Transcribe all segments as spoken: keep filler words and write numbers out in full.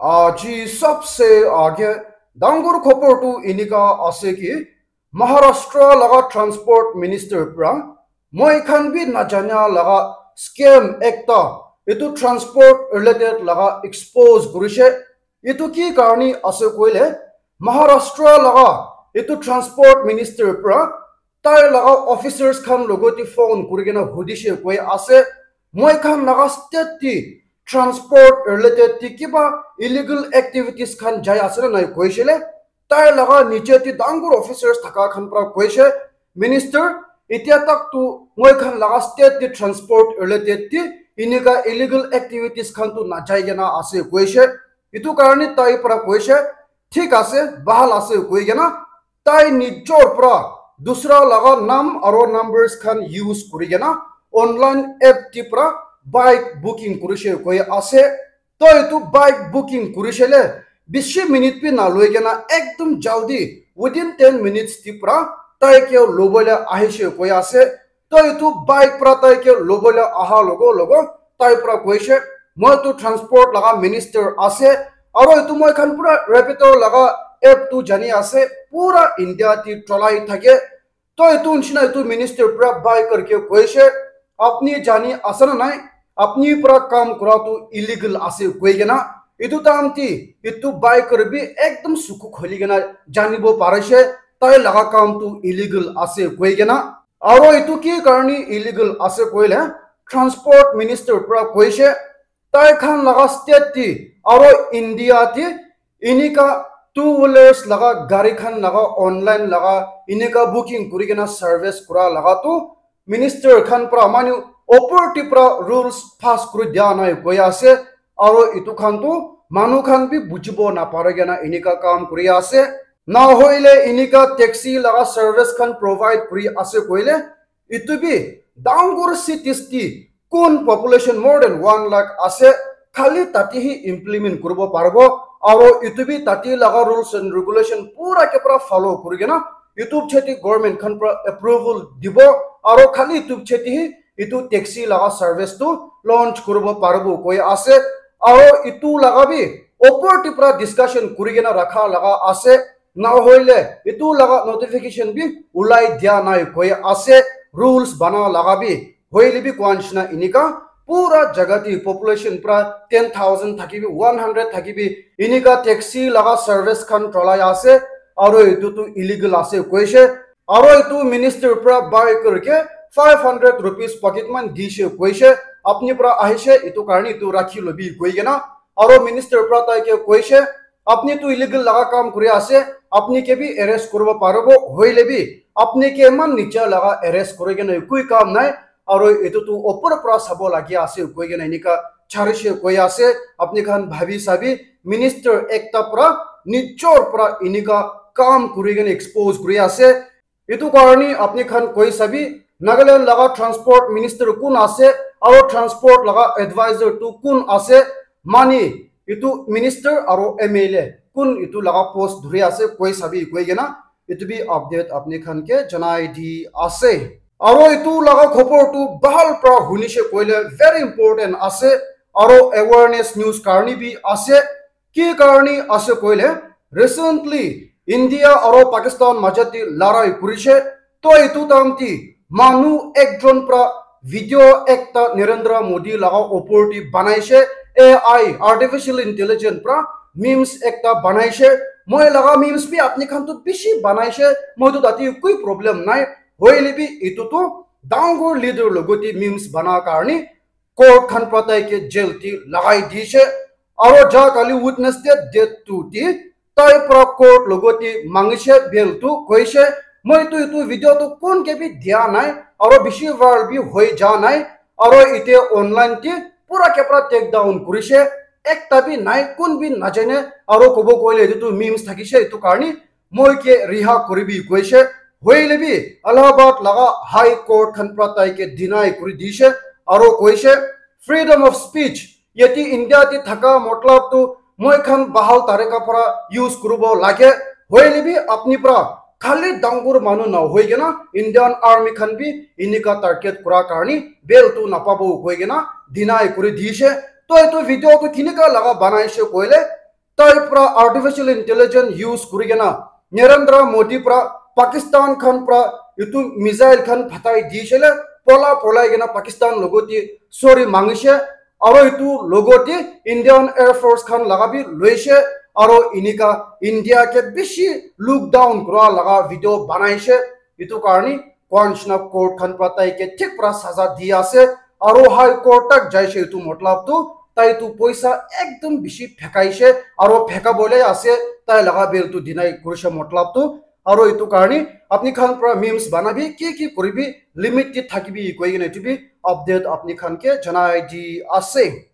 Aji sabse aage dangor khobor tu enika ase ki Maharashtra laga transport minister pra moi khan bi najana laga scam ekta etu transport related laga expose kurishe. Etu ki karni ase koile Maharashtra laga etu transport minister pra tai laga officers khan logot te phone kuri kena hudishe koi ase, moi khan laga state te transport related te kiba illegal activities khan jai ase na nai koishe le. Tai laga niche te dangor officers thaka khan pra koishe, minister, etia tak tu moi khan laga state te transport related te enika illegal activities khan tu najai kena ase koishe. Etu karni tai pra koishe, thik ase, bahal ase koi kena tai nijor pra dusra laga nam aro numbers khan use kuri kena online app te pra bike booking kurishe koi ase. Toi etu bike booking kurishe le bishi minute bi naloi kena ekdum jaldi within ten minutes te pra tai ke lobole ahishe koi ase. Toi etu bike pra tai ke lobole aha logo logo tai pra koishe, moi tu transport laga minister ase, aro etu moi khan pura Rapido laga app tu jani ase, pura India te cholai thake. Toi etu nishina etu minister pra biker ke koishe, apni jani ase na nai, apni pra kam kura tu illegal ase koi kena. Etu time te etu biker bi ekdum suku kholi kena janibo parishe tai laga kam tu illegal ase koi kena. Aro etu ki karni illegal ase koile, transport minister pra koishe, tai khan laga state te aro India te enika two wheelers laga gari khan laga online laga enika booking kuri kena service kura laga tu minister khan pra manu opor te pra rules pass kuri dia nai koi ase, aro etu khan tu manu khan bi bujibo napare kena enika kam kuri ase. Na hoile enika taxi laga service khan provide kuri ase koile, etu bi dangor cities te kun population more than one lakh ase, khali tate hi implement kuribo paribo, aro etu bi tate laga rules and regulation pura ke pura follow kuri kena etu cheti government khan pra approval dibo, aro khali etu cheti hi etu taxi laga service tu launch kuribo paribo koi ase, aro etu laga bi opor te pra discussion kuri kena rakha laga ase, na hoile etu laga notification bi ulai dia nai koi ase, rules bana laga bi. Hoile bi koa nishina enika pura jaga te population pra ten thousand thakibi, one hundred thakibi, enika taxi laga service khan cholai ase, aro etu tu illegal ase koishe, aro etu minister pra biker ke five hundred rupees pocket money dishe koishe, apni pra ahishe etu karni etu rakhi lobi koi kena, aro minister pra tai ke koishe, apni tu illegal laga kam kuri ase, apni ke bi arrest kuribo paribo, hoile bi apni ke eman nicha laga arrest kuri kena ekoi kam nai, aro etu tu opor pra sabo lagi ase koi kena enika charishe koi ase. Apni khan bhabi sabi, minister ekta pra nijor pra enika kam kuri kena expose kuri ase. Etu karni apni khan koi sabi, Nagaland laga transport minister kun ase, aro transport laga advisor tu kun ase, mani etu minister aro M L A kun etu laga post dhuri ase koi sabi koi kena, etu bi update apni khan ke janai di ase. Aro etu laga khobor tu bahal pra hunishe koile very important ase, aro awareness news karni bi ase. Ki karni ase koile, recently India aro Pakistan majot te larai kurishe, to etu time te manu ekjon pra video ekta Narendra Modi laga opor te banaishe, A I, artificial intelligence pra memes ekta banaishe. Moi laga memes bi apni khan tu bishi banaishe, moi tu tate ekoi problem nai. Hoile bi etu tu dangor leader logot te memes bana karni court khan pra tai ke jail te lagai dishe, aro ja kali Wednesday date two te tai pra court logot te mangishe bail tu koishe, moi tu etu video tu kun ke bi dia nai, aro bishi viral bi hoi ja nai, aro ite online te pura ke pura take down kurishe, ekta bi nai, kun bi najane, aro kobo koile etu tu memes thakishe, etu karni moi ke riha kuribi koishe, hoile bi Allahabad laga High Court khan pra tai ke deny kuri dishe, aro koishe, freedom of speech yate India te thaka matlab tu moi khan bahal tarika pra use kuribo lage, hoile bi apni pra khali dangor manu na hoi kena Indian Army khan bi enika target kura karni bail tu napabo koi kena deny kuri dishe. To etu video tu kinika laga banaishe koile, tai pra artificial intelligence use kuri kena Narendra Modi pra Pakistan khan pra itu missile khan phatai di shele pola polai kena Pakistan logote sorry mangishe, aro itu logote Indian Air Force khan laga bi loishe, aro inika India ke bishi look down kura laga video banaishe. Itu karni constitutional court khan pra tai ke thik pra saza di ase, aro High Court tak jaishe. Itu matlab tu tai tu poisa ekdom bishi phekaishe, aro pheka bole ase, tai laga bail tu deny kurishe matlab tu. Aro itu karni apni khan pra memes banabi, ki ki kuribi, limit ti thakibi koi kena itu bi update apni khan ke janai di ase.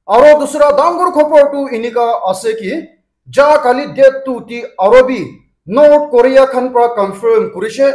Aro dusra dangor khobor tu inika ase ki, ja kali date two ti aro bi North Korea khan pra confirm kurishe,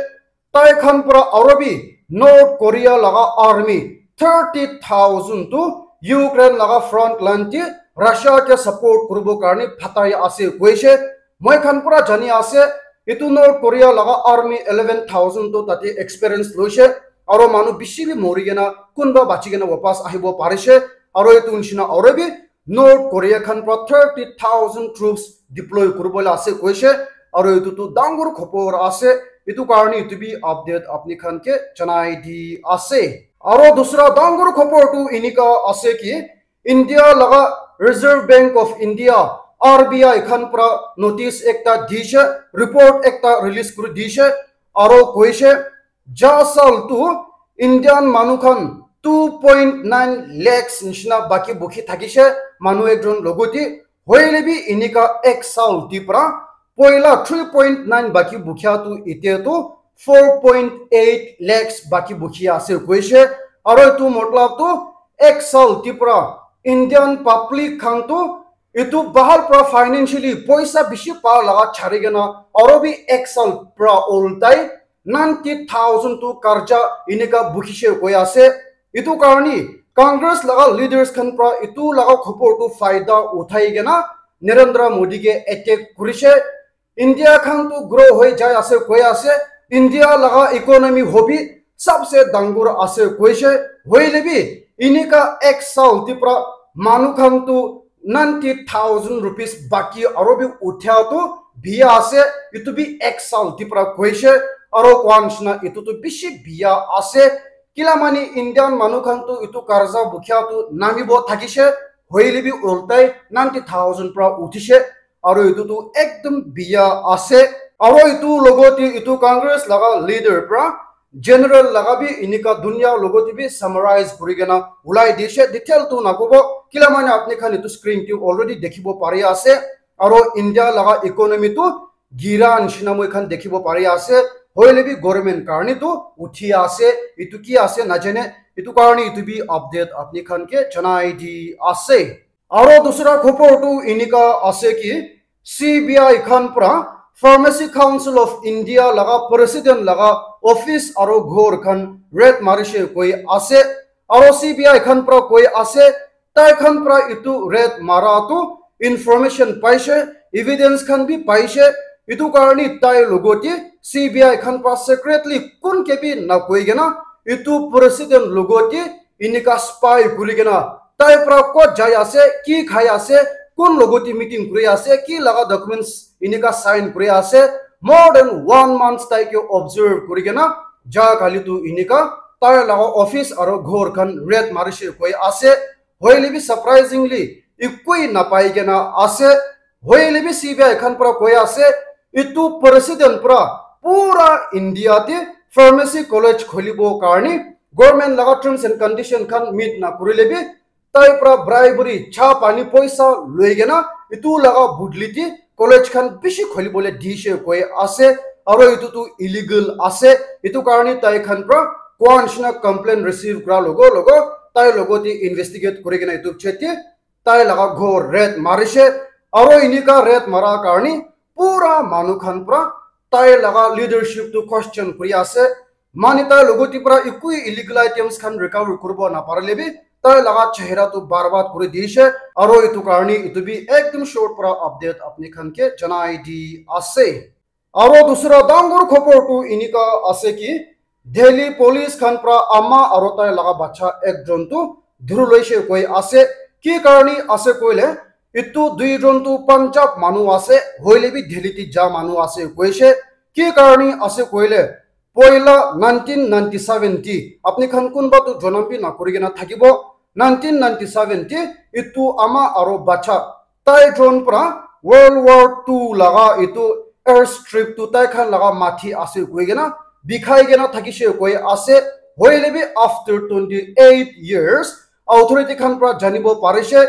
tai khan pra aro bi North Korea laga army thirty thousand tu Ukraine laga front line ti Russia ke support kuribo karni phatai ase koishe. Moi khan pra jani ase, itu North Korea laga army eleven thousand tu tate experience loishe, aro manu bishi bi mori kena kunba bachi kena wapas ahibo parishe, aro itu nishina aro bi North Korea khan pra thirty thousand troops deploy kuribole ase koishe, aro itu tu dangor khobor ase, itu karni itu bi update apni khan ke janai di ase. Aro dusra dangor khobor tu inika ase ki, India laga Reserve Bank of India, R B I khan pra notice ekta dishe, report ekta release kuri dishe, aro koishe, ja sal tu Indian manu khan two point nine lakhs nishina baki bukhi thakishe, manu ekjon logote, hoile bi inika ek sal ti pra poila three point nine baki bukhia tu ite tu four point eight lakhs baki bukhi ase koishe. Aro itu matlab tu ek sal ti pra Indian public khan tu itu bahar pra financially poisa bishi pa laga chari kena aro bi ek sal pra oltai ninety thousand tu karja inika bukhishe koi ase. Itu karni Congress laga leaders khan pra itu laga khobor tu faida uthai kena Narendra Modi ke attack kurishe. India khan tu grow hoi jai ase koi ase, India laga economy hobi sabse dangor ase koishe, hoile bi inika ek sal ti pra manu khan tu ninety thousand rupees baki aro bi uthia tu biya ase, itu bi ek sal ti pra koishe, aro koa nishina itu tu bishi biya ase, kila mani Indian manu khan tu itu karja bukhia tu namibo thakishe, hoile bi ultai ninety thousand pra uthishe, aro itu tu ekdom biya ase. Aro itu logote itu Congress laga leader pra general laga bi inika dunia logote bi summarize kuri kena ulai dishe, detail tu nakobo, kila mane apni khan itu screen te already dikhibo pari ase. Aro India laga economy tu gira nishina moi khan dikhibo pari ase, hoile bi government karni tu uthi ase, itu ki ase najane, itu karni itu bi update apni khan ke janai di ase. Aro dusra khobor tu inika ase ki, C B I khan pra Pharmacy Council of India laga president laga office aro ghor khan raid marishe koi ase, aro C B I khan pra koi ase, tai khan pra itu raid mara tu information paishe, evidence khan bi paishe, itu karni tai logote C B I khan pra secretly kun ke bi nakoi kena itu president logote inika spy kuri kena tai pra kot jai ase, ki khai ase, kun logote meeting kuri ase, ki laga documents inika sign kuri ase, more than one month tai ke observe kuri kena ja kali tu inika tai laga office aro ghor khan raid marishe koi ase, hoile bi surprisingly ekoi napai kena ase, hoile bi C B I khan pra koi ase, itu president pra pura India te pharmacy college kholibo karni government laga terms and condition khan meet na kurile bi tai pra bribery cha pani poisa loi kena itu laga budli te college khan bishi kholi bole dishe koi ase, aro itu tu illegal ase, itu karni tai khan pra koa nishina complaint receive kura logo logo tai logote investigate kuri kena itu chete tai laga ghor raid marishe, aro inika raid mara karni pura manu khan pra tai laga leadership tu question kuri ase, mani tai logote pra ekoi illegal items khan recover kuribo naparile bi tai laga chehra tu barbad kuri dishe, aro itu karni itu bi ekdom short pra update apni khan ke janai di ase. Aro dusra dangor khobor tu inika ase ki, Delhi police khan pra ama aro tai laga bacha ekjon tu dhuri loishe koi ase, ki karni ase koile, Etu duijon tu Punjab manu ase, hoile bi Delhi te ja manu ase koise. Ki karne ase koile, poila nineteen ninety-seven te, apni khan kunba tu jonam bi na kuri kena thakibo, nineteen ninety-seven te etu ama aro bacha, tai jon pra World War Two laga etu airstrip tu tai khan laga mathi ase koi kena bikhai kena thakishe koi ase. Hoile bi after twenty-eight years, authority khan pra janibo parishe,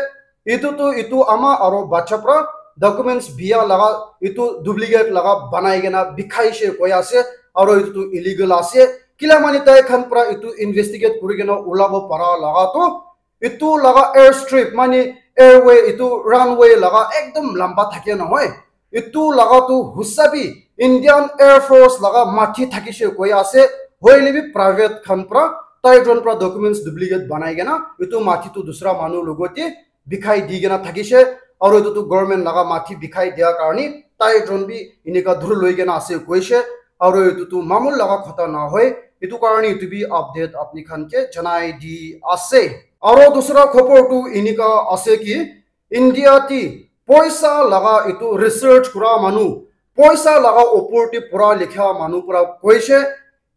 etu tu etu ama aro bacha pra documents bia laga etu duplicate laga banai kena bikhaishe koi ase, aro etu tu illegal ase. Kila mani tai khan pra etu investigate kuri kena ulabo para laga tu etu laga airstrip mani airway etu runway laga ekdom lamba thake nohoi. Etu laga tu husa bi Indian Air Force laga mathi thakishe koi ase, hoile bi private khan pra tai jon pra documents duplicate banai kena etu mathi tu dusra manu logote bikhai di kena thakishe, aro etu tu government laga mathi bikhai dia karne tai jon bi enika dhuri loi kena ase koishe, aro etu tu mamul laga khota na hoi, etu karne etu bi update apni khan ke janai di ase. Aro dusra khobor tu enika ase ki India ti poisa laga etu research kura manu, poisa laga opor te pura likha manu pra koishe,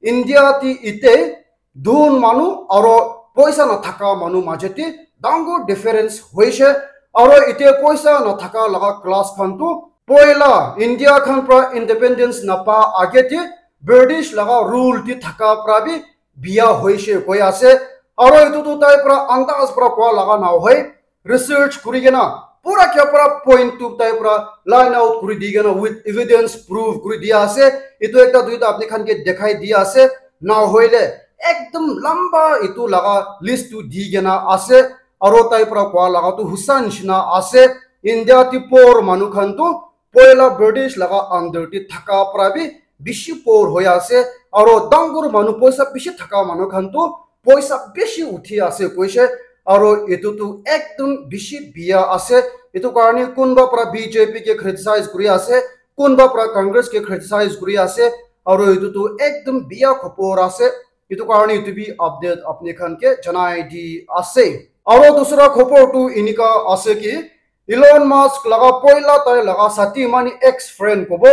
India ti ite dhun manu aro poisa nathaka manu maje te dangor difference hoishe, aro ite poisa nathaka laga class khan tu poila India khan pra independence napa age te British laga rule te thaka pra bi bia hoishe koi ase, aro etu tu tai pra andaz pra koa laga na hoi, research kuri kena pura kya pura point tu tai pra line out kuri di kena with evidence proof kuri dia ase. Etu ekta duita apni khan ke dekhai di ase, na hoile ekdom lamba etu laga list tu di kena ase, aro tai pra koa laga tu husa nishina ase. India ti poor manu khan tu poila British laga under te thaka pra bi bishi poor hoi ase, aro dangor manu poisa bishi thaka manu khan tu poisa bishi uthi ase koishe, aro etu tu ekdom bishi bia ase. Etu karne kunba pra B J P ke criticize kuri ase, kunba pra Congress ke criticize kuri ase, aro etu tu ekdom bia khobor ase. Etu karne etu bi update apni khan ke janai di ase. Aro dusra khobor tu enika ase ki Elon Musk laga poila tai laga sati mani ex friend kobo,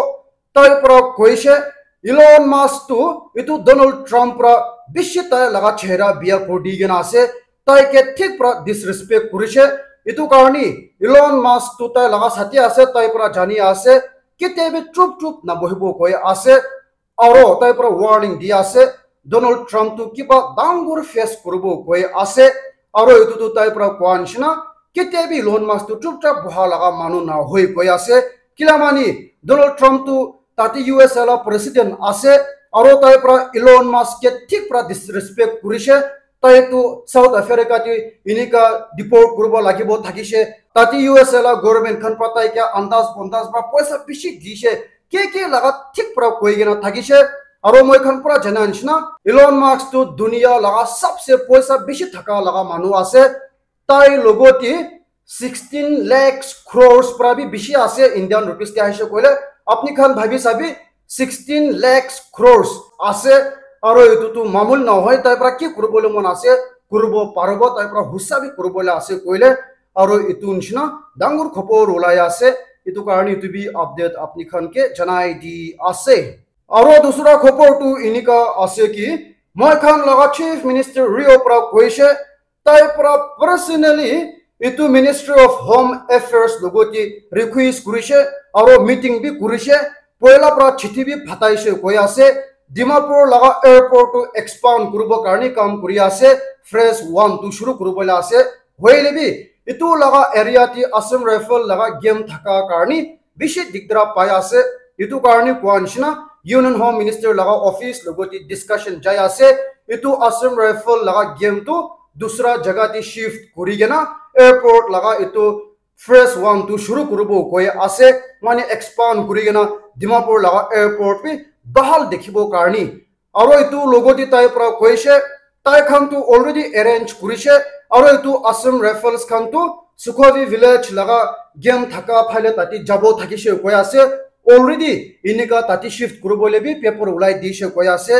tai pra koishe, Elon Musk tu etu Donald Trump pra bishi tai laga chehra bia kuri di kena ase, tai ke thik pra disrespect kurishe. Etu karne Elon Musk tu tai laga sati ase, tai pra jani ase, kete bi chup chup na bohibo koi ase. Aro tai pra warning di ase, Donald Trump tu kiba dangor face kuribo koi ase, aro etu tu tai pra koa nishina, ketia bi Elon Musk tu chupchap boha laga manu na hoi koi ase. Kila mani Donald Trump tu tate U S A la president ase, aro tai pra Elon Musk ke thik pra disrespect kurishe, tai tu South Africa te enika deport kuribo lagibo thakishe, tate U S A la government khan pra tai kya andas bondas pra poisa bishi dishe, ke ke laga thik pra koi kena thakishe. Aro moi khan pra jana nishina Elon Musk tu dunia laga sabse poisa bishi thaka laga manu ase. Tai logote sixteen lakhs crores pra bi bishi ase Indian rupees te ahishe koile. Apni khan bhabi sabi, sixteen lakhs crores ase. Aro etu tu mamul na hoi, tai pra ki kuribole mon ase, kuribo paribo, tai pra husa bi kuribole ase koile. Aro etu nishina dangor khobor ulai ase. Etu karne etu bi update apni khan ke janai di ase. Aro dusra khobor tu enika ase ki, moi khan laga Chief Minister Rio pra koishe, tai pra personally etu Ministry of Home Affairs logote request kurishe, aro meeting bi kurishe, poila pra chithi bi phataishe koi ase, Dimapur laga airport tu expand kuribo karne kam kuri ase, phase one tu shuru kuribo la ase, hoile bi etu laga area te Assam Rifle laga game thaka karne bishi digdara pai ase. Etu karne koa nishina Union Home Minister laga office logote discussion jai ase. Etu Assam Rifle laga game tu dusra jaga te shift kuri kena airport laga etu phase one tu shuru kuribo koi ase. Mane expand kuri kena Dimapur laga airport bi bahal dikhibo karne. Aro etu logote tai pra koishe, tai khan tu already arrange kurishe, aro etu Assam Rifles khan tu Sukhovi village laga game thaka phale tate jabo thakishe koi ase, already enika tate shift kuribole bi paper ulai dishe koi ase,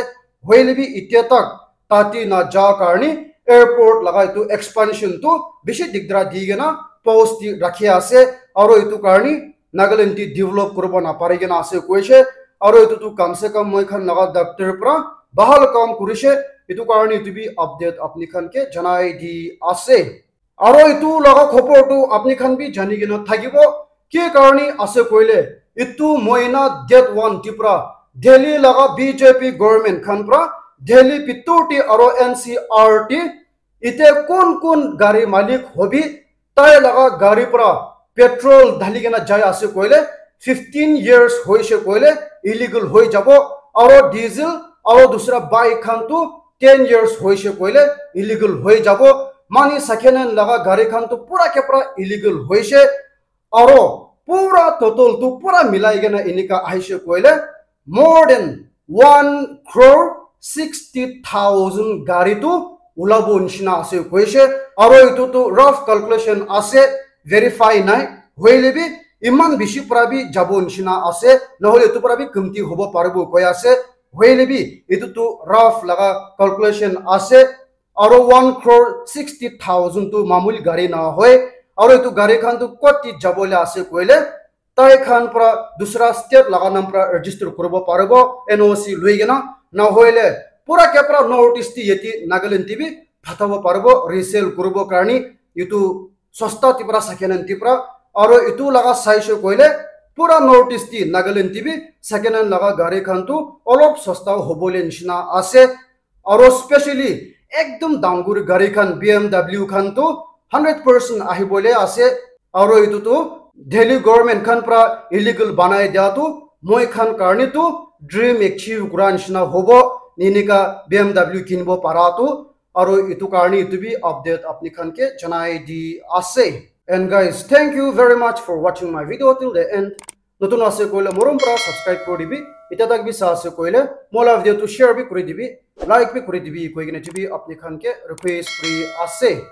hoile bi itya tak tate na ja karne airport laga etu expansion tu bishi digdara di kena post te rakhi ase, aro etu karni Nagaland te develop kuribo napari kena ase koise, aro etu tu kam se kam moi khan laga daftar pra bahal kam kurise, etu karni etu bi update apni khan ke janai di ase. Aro etu laga khobor tu apni khan bi jani kena thakibo, ki karni ase koile, etu moina date one te pra Delhi laga B J P government khan pra Delhi bitor te aro N C R te ite kun kun gari malik hobi, tai laga gari pra petrol dhali kena jai ase koile, fifteen years hoise koile illegal hoi jabo, aro diesel aro dusra bike khan tu ten years hoise koile illegal hoi jabo. Mani second hand laga gari khan tu pura ke pura illegal hoise, aro pura total tu pura milai kena enika ahise koile more than one crore sixty thousand gari tu ulabo nishina ase koise, aro etu tu rough calculation ase, verify nai, hoile bi iman bishi pra bi jabo nishina ase, nohole etu pra bi kumti hobo paribo koi ase, hoile bi etu tu rough laga calculation ase, aro one crore sixty thousand tu mamuli gari na hoi, aro etu gari khan tu kot te jabo le ase koile, tai khan pra dusra state laga nam pra register kuribo paribo, N O C lui kena, na hoile pura ke pura North East te yate Nagaland te bi phatabo paribo, resale kuribo karni etu sosta te pra second hand te pra, aro etu laga saise koile pura North East te Nagaland te bi second hand laga gari khan tu olop sosta hobo le nishina ase, aro specially ekdom dangor gari khan B M W khan tu hundred percent ahibole ase, aro etu tu Delhi government khan pra illegal banai dia tu moi khan karni tu dream achieve kura nishina hobo, enika B M W kinibo para tu, aro etu karni etu bi update apni khan ke janai di ase. And guys, thank you very much for watching my video till the end. Notun ase koile morom pra subscribe kuri dibi. Ita tak bi sa ase koile mola video tu share bi kuri dibi, like bi kuri dibi koi kena jibi apni khan ke request kuri ase.